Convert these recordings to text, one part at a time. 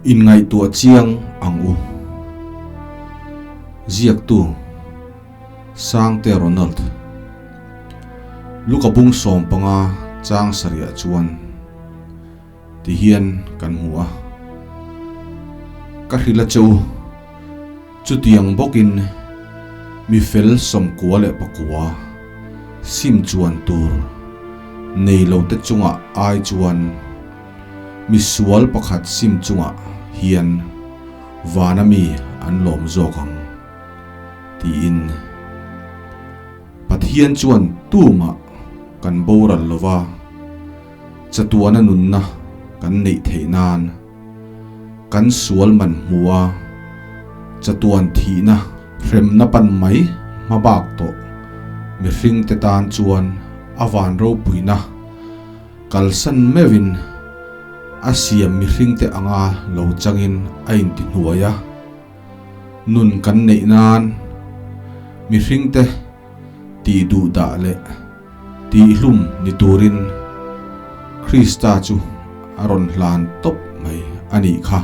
Inngaihtuah chiang ang u. Ziaktu, Sangte Ronald. Luka bung 15 chang sarihah chuan ti hian kan hmu a, Ka hrilh a che u, chutiang bawkin mi fel 99 sim chuan tur nei lote chungah ai chuan, Misual pakhat sim chungah hian vana mi an lawm zawk ang, tiin Pathian chuan tumah kan boral lova chatuana nunna kan neih theih nan kan sual man hmua chatuan thihna hremna pan mai hmabak tawh mihringte tan chuan a van ropuina Kalsan meuhin a siam mihringte anga lo changin a intihnuai a, nun kan neih nan mihringte tih duh dah leh tihhlum ni turin Krista chu a rawn hlan tawp mai a nih kha.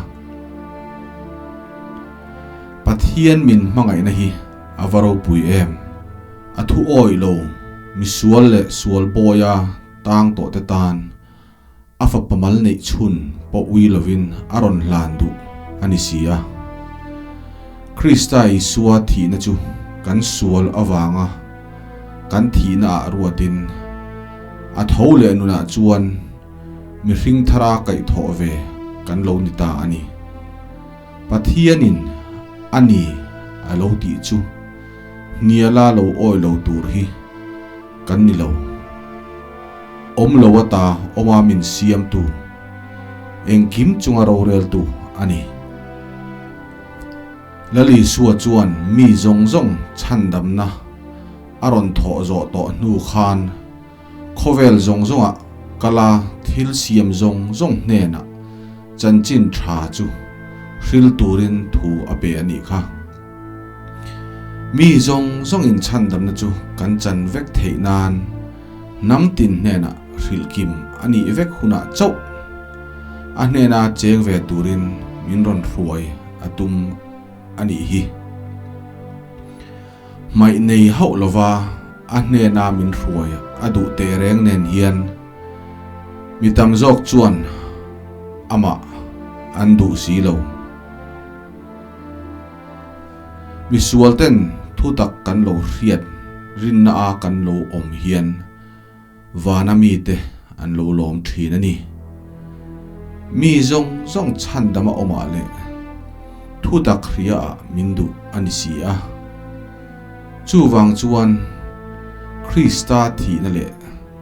Pathian min hmangaihna hi a va ropui em! A thu awih lo, misual leh sual bawia tang tawh te tan a fapa mal neih chhun pawh ui lovin a rawn hlan duh a ni si a. Krista Isua thihna chu kan sual avanga kan thihna ah ruatin a tho leh nunah chuan mihring thara kaihthawh ve kan lo ni ta a ni. Pathianin a ni a lo tih chu hniala lo awi lo tur hi kan ni lo. Awm lo ata awma min siamtu, engkim chunga roreltu a ni. Lal Isua chuan mi zawng zawng chhandamna a rawn thawh zawh tawh hnu khan khawvel zawng zawngah kala thil siam zawng zawng hnenah chanchin tha chu hril turin thu a pe a nih kha. Mi zawng zawngin chhandamna chu kan chan vek theih nan hnam tin hnenah hrilh kim a nih vek hunah chauh a hnena cheng ve turin min rawn hruai a tum a nih hi. Hmaih nei hauh lova a hnena min hruai a duh teh reng nen hian mi tam zawk chuan amah an duh si lo. Misual ten thutak kan lo hriat rinna a kan lo awm hian vana mite an lo lawm thin a ni. Mi zawng zawng chhandama awmah leh thutak hria ah min duh a ni si a. Chuvang chuan Krista thihna leh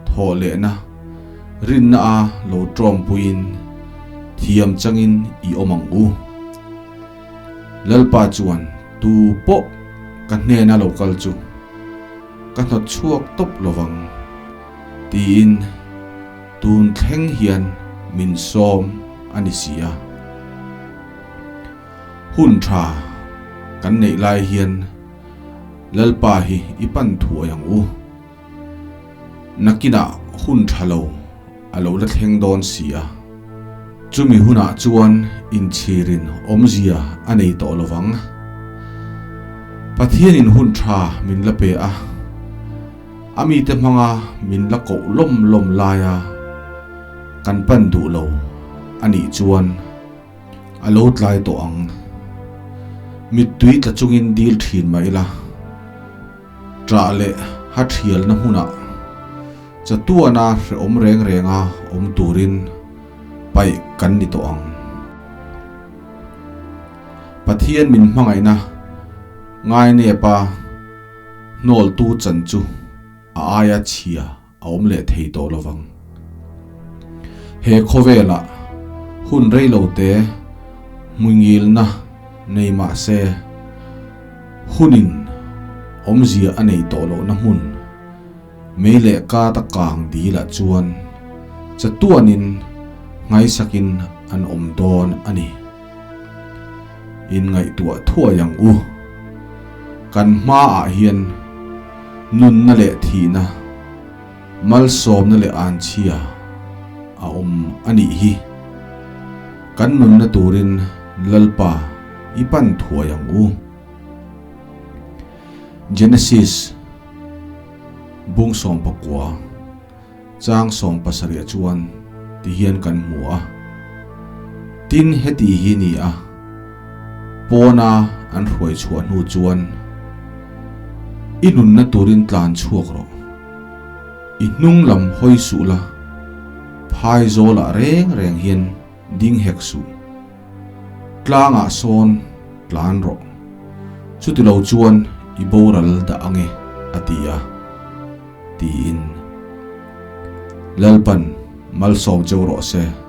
thawh lehna rinna a lo tawmpuiin thiam changin i awm ang u. Lalpa chuan tu pawh ka hnena lo kal chu ka hnawt chhuak tawp lovang tiin tun thleng hian min sawm a ni si a. Hun tha kan neih lai hian Lalpa hi i pan thuai ang u. Nakinah hun tha lo a lo la thleng dawn si a, chumi hunah chuan inchhirin awmzia a nei tawh lo vang. Pathianin hun tha min la pe a, a mite hmanga min la koh lawm lawm laia kan pan duh lo a nih chuan a lo tlai tawh ang. Mittui tla chungin dil thin mah ila, ṭah leh ha ṭhialna hmunah Chatuana hrehawm reng renga awm turin paih kan ni tawh ang. Pathian min hmangaihna ngainep a hnawltu chan chu a aia chhia a awm leh thei tawh lo vang. He khawvelah hun reilote hmuingilna nei mah se hunin awmzia a nei tawh lohna hmun Mei leh kat a kang dilah chuan chatuanin nghaisakin an awm dawn a ni. Inngaihtuah thuai ang u. Kan hmaah hian nunna leh thihna, malsawmna leh anchhia a awm a nih hi. Kan nunna turin Lalpa i pan thuai ang u. Genesis bung 19 chang 70 chuan ti hian kan hmu a. Tin heti hi ni a, pawna an hruai chhuah hnu chuan i nunna turin tlan chhuak rawh. I hnung lam hawi suh la, phai zawlah reng reng hian ding hek suh. Tlangah sawn tlan rawh. Chutilo chuan i boral dah ange a ti a, tiin Lalpan malsawm cheu rawh se.